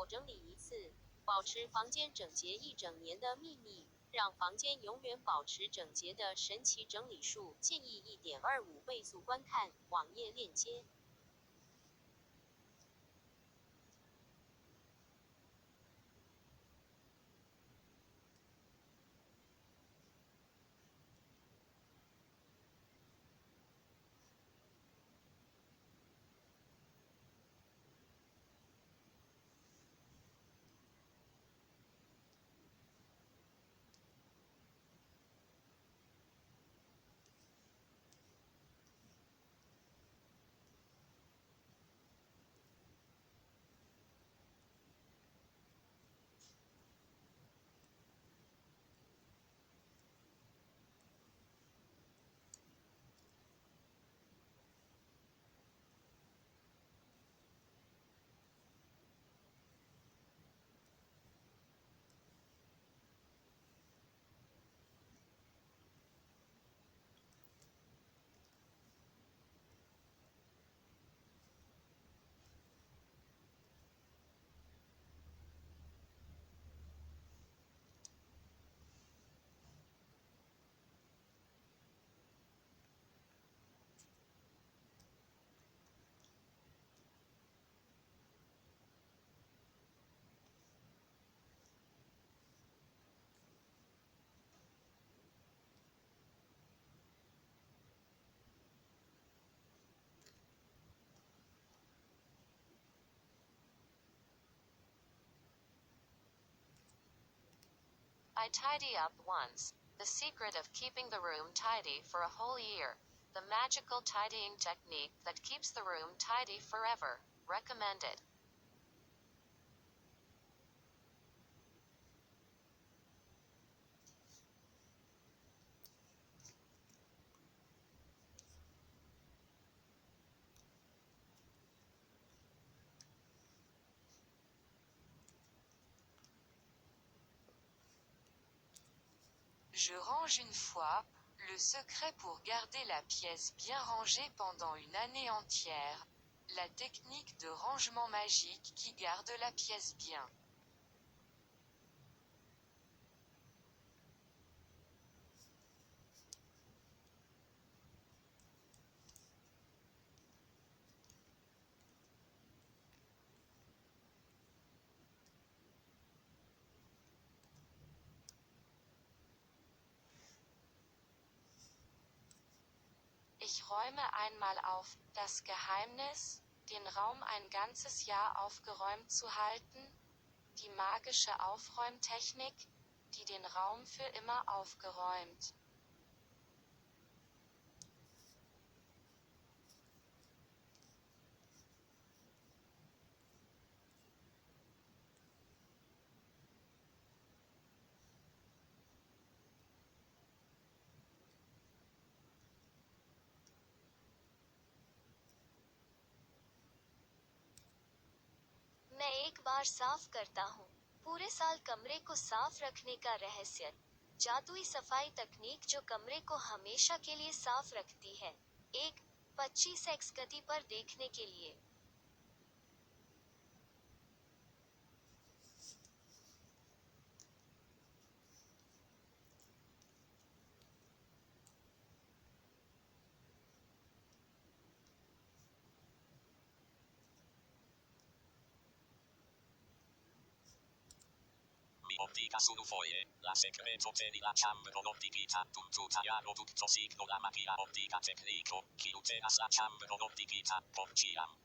整理一次，保持房间整洁一整年的秘密，让房间永远保持整洁的神奇整理术。建议1.25倍速观看。网页链接。 I tidy up once, the secret of keeping the room tidy for a whole year, the magical tidying technique that keeps the room tidy forever, recommended. Je range une fois, le secret pour garder la pièce bien rangée pendant une année entière, la technique de rangement magique qui garde la pièce bien. Ich räume einmal auf, das Geheimnis, den Raum ein ganzes Jahr aufgeräumt zu halten, die magische Aufräumtechnik, die den Raum für immer aufgeräumt. मैं एक बार साफ करता हूँ, पूरे साल कमरे को साफ रखने का रहस्य, जादुई सफाई तकनीक जो कमरे को हमेशा के लिए साफ रखती है। 1.25 एक्स गति पर देखने के लिए। Mi ordigas unufoje, la sekreto teni la ĉambron ordigita dum tuta jaro duktosigno la magia ordiga tekniko, kiu tenas la ĉambron ordigita por ĉiam.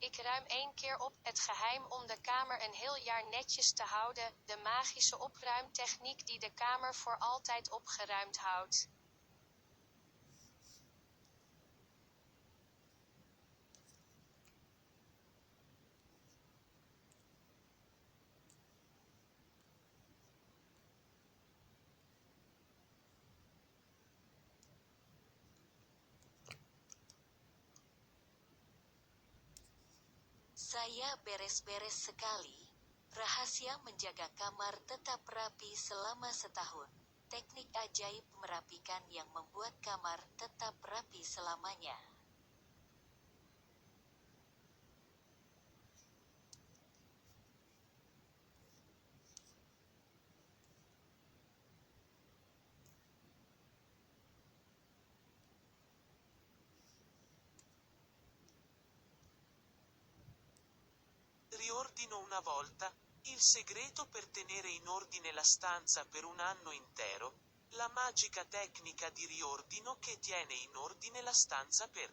Ik ruim één keer op, het geheim om de kamer een heel jaar netjes te houden, de magische opruimtechniek die de kamer voor altijd opgeruimd houdt. Saya beres-beres sekali. Rahasia menjaga kamar tetap rapi selama setahun. Teknik ajaib merapikan yang membuat kamar tetap rapi selamanya. Riordino una volta, il segreto per tenere in ordine la stanza per un anno intero, la magica tecnica di riordino che tiene in ordine la stanza per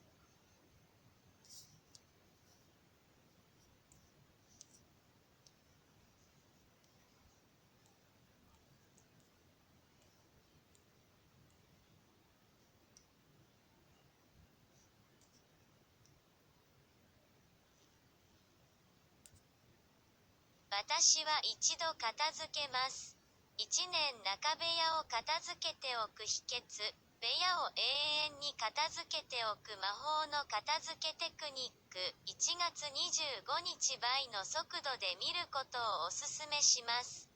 私は一度片付けます。一年中部屋を片付けておく秘訣、部屋を永遠に片付けておく魔法の片付けテクニック。1月25日倍の速度で見ることをおすすめします。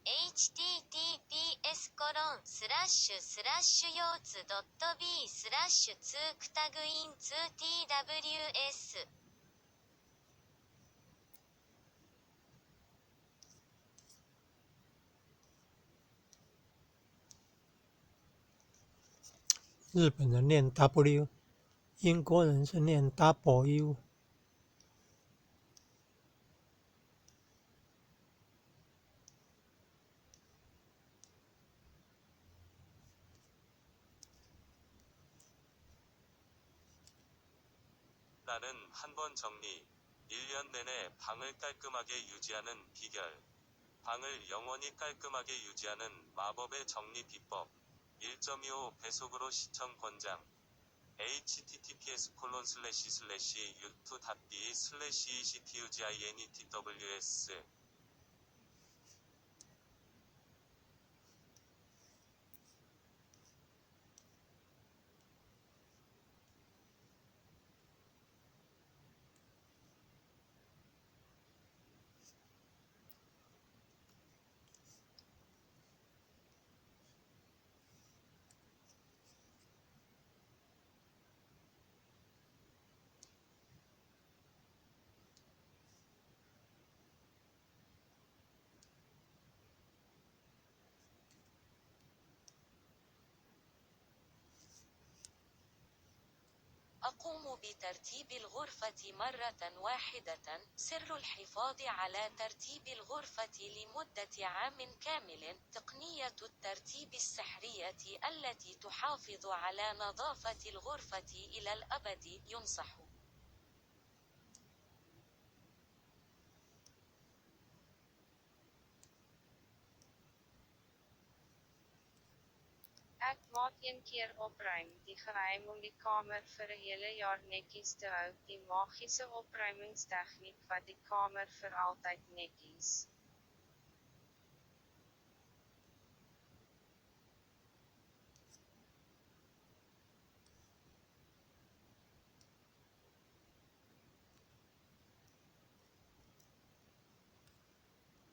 https://youtu.be/2ctagin 2tws 日本人念 W，英国人是念 W。 나는 한 번 정리, 1년 내내 방을 깔끔하게 유지하는 비결. 방을 영원히 깔끔하게 유지하는 마법의 정리 비법. 1.25 배속으로 시청 권장. https://youtu.be/ectuginetws أقوم بترتيب الغرفة مرة واحدة. سر الحفاظ على ترتيب الغرفة لمدة عام كامل. تقنية الترتيب السحرية التي تحافظ على نظافة الغرفة إلى الأبد. ينصح Ek maak een keer opruim, die geheim om die kamer vir 'n hele jaar netjies te hou, die magiese opruimingstegniek wat die kamer vir altyd netjies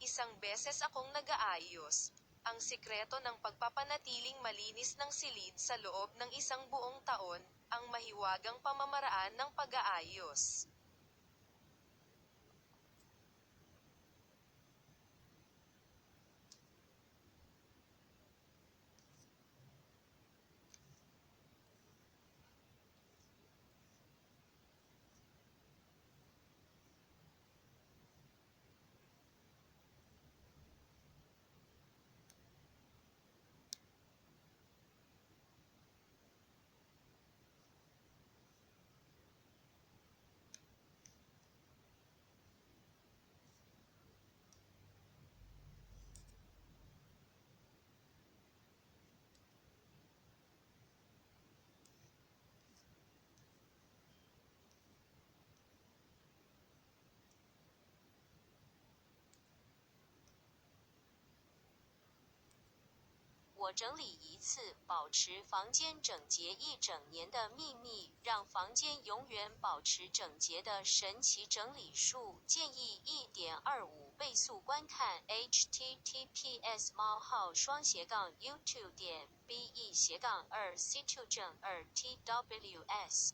Isang beses akong nag-aayos. Ang sikreto ng pagpapanatiling malinis ng silid sa loob ng isang buong taon, ang mahiwagang pamamaraan ng pag-aayos. 我整理一次，保持房间整洁一整年的秘密，让房间永远保持整洁的神奇整理术。建议1.25倍速观看。https://youtube.be/2c2+2tws。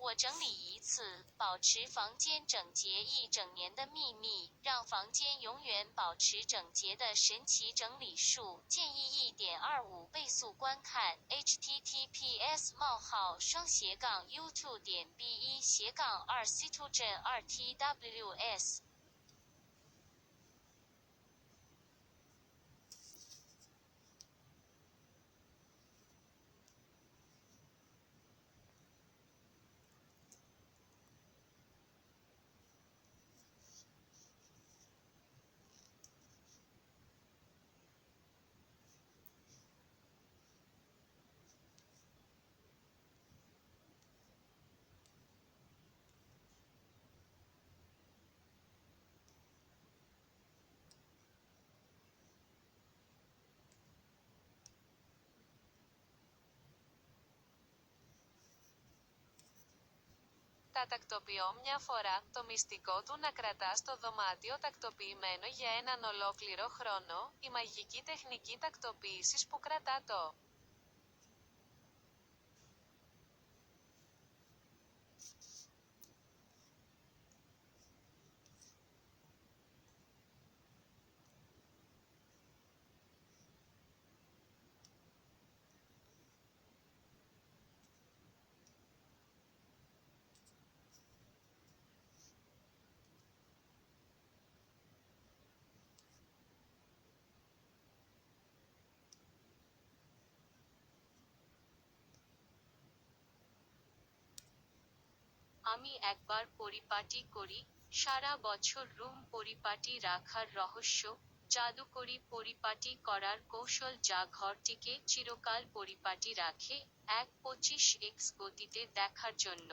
我整理一次，保持房间整洁一整年的秘密，让房间永远保持整洁的神奇整理术。建议1.25倍速观看。https://youtube.be/2c2+2tws。 Τα τακτοποιώ μια φορά, το μυστικό του να κρατάς το δωμάτιο τακτοποιημένο για έναν ολόκληρο χρόνο, η μαγική τεχνική τακτοποίησης που κρατά το আমি একবার পরিপাটি করি, সারা বছর রুম পরিপাটি রাখার রহস্য, জাদুকরী পরিপাটি করার কৌশল যা ঘরটিকে চিরকাল পরিপাটি রাখে, 1.25x গতিতে দেখার জন্য।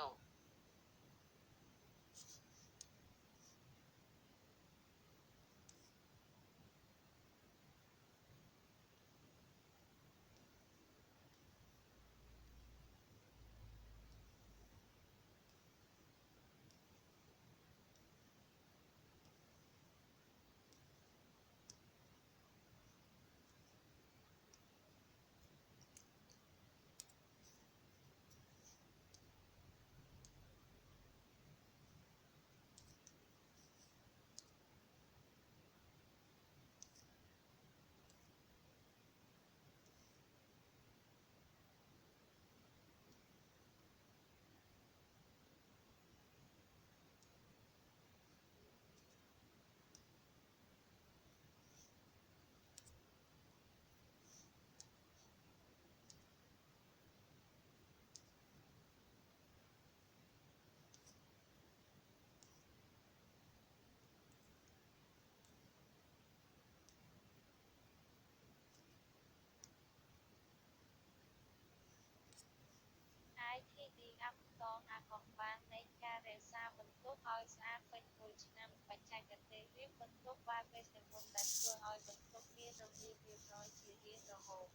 ITD អាប់តងអាថ៌កំបាំងនៃការរក្សាបន្ទប់ឱ្យស្អាតពេញមួយឆ្នាំ បច្ចេកទេសរៀបបន្ទប់បែបវេទមន្តដែលធ្វើឱ្យបន្ទប់មានរបៀបរៀបរយជារៀងរហូត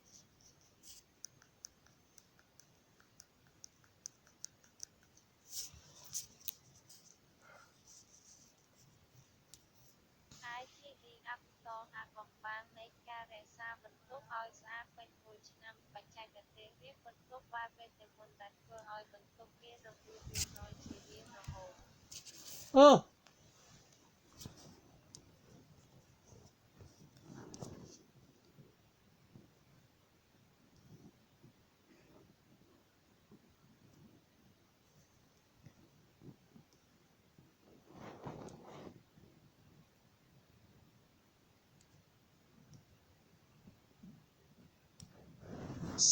ITD អាប់តងអាថ៌កំបាំងនៃការរក្សាបន្ទប់ឱ្យស្អាតពេញមួយឆ្នាំ បច្ចេកទេសរៀបបន្ទប់បែបវេទមន្តដែលធ្វើឱ្យបន្ទប់មានរបៀបរៀបរយជារៀងរហូត 哦。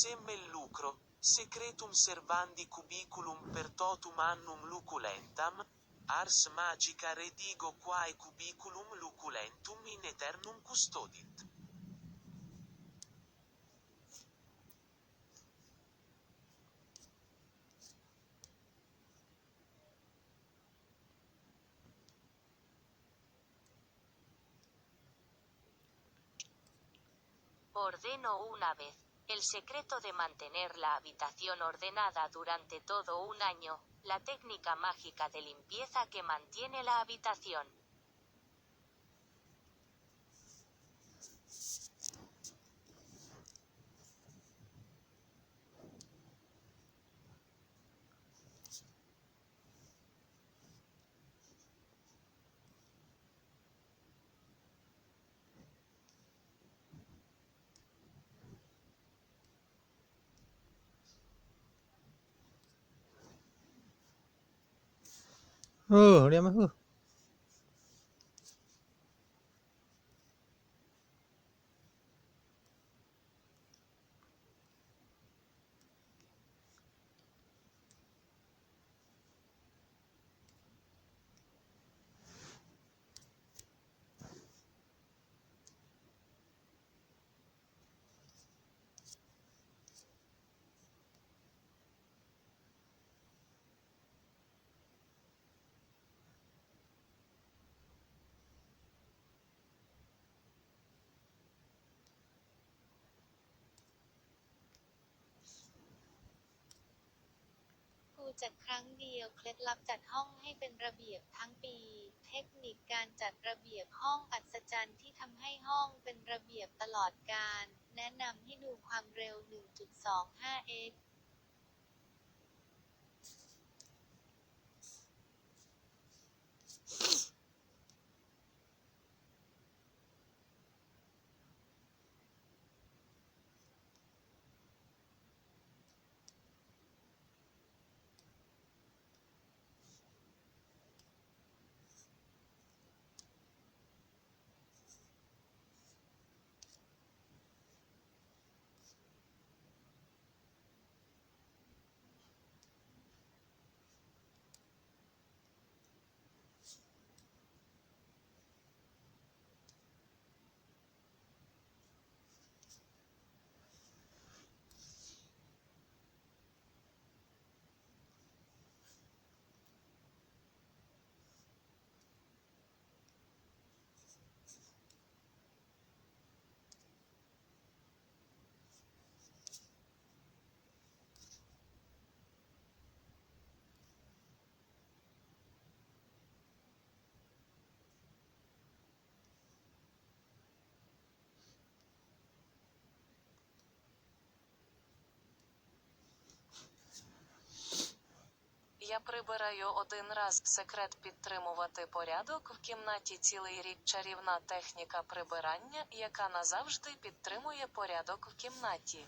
Semmel lucro, secretum servandi cubiculum per totum annum luculentam, ars magica redigo quae cubiculum luculentum in aeternum custodit. Ordeno una vez. El secreto de mantener la habitación ordenada durante todo un año, la técnica mágica de limpieza que mantiene la habitación. 好，念好。 กูจัดครั้งเดียว เคล็ดลับจัดห้องให้เป็นระเบียบทั้งปี เทคนิคการจัดระเบียบห้องอัศจรรย์ที่ทำให้ห้องเป็นระเบียบตลอดกาล แนะนำให้ดูความเร็ว 1.25x Я прибираю один раз. Секрет підтримувати порядок в кімнаті цілий рік. Чарівна техніка прибирання, яка назавжди підтримує порядок в кімнаті.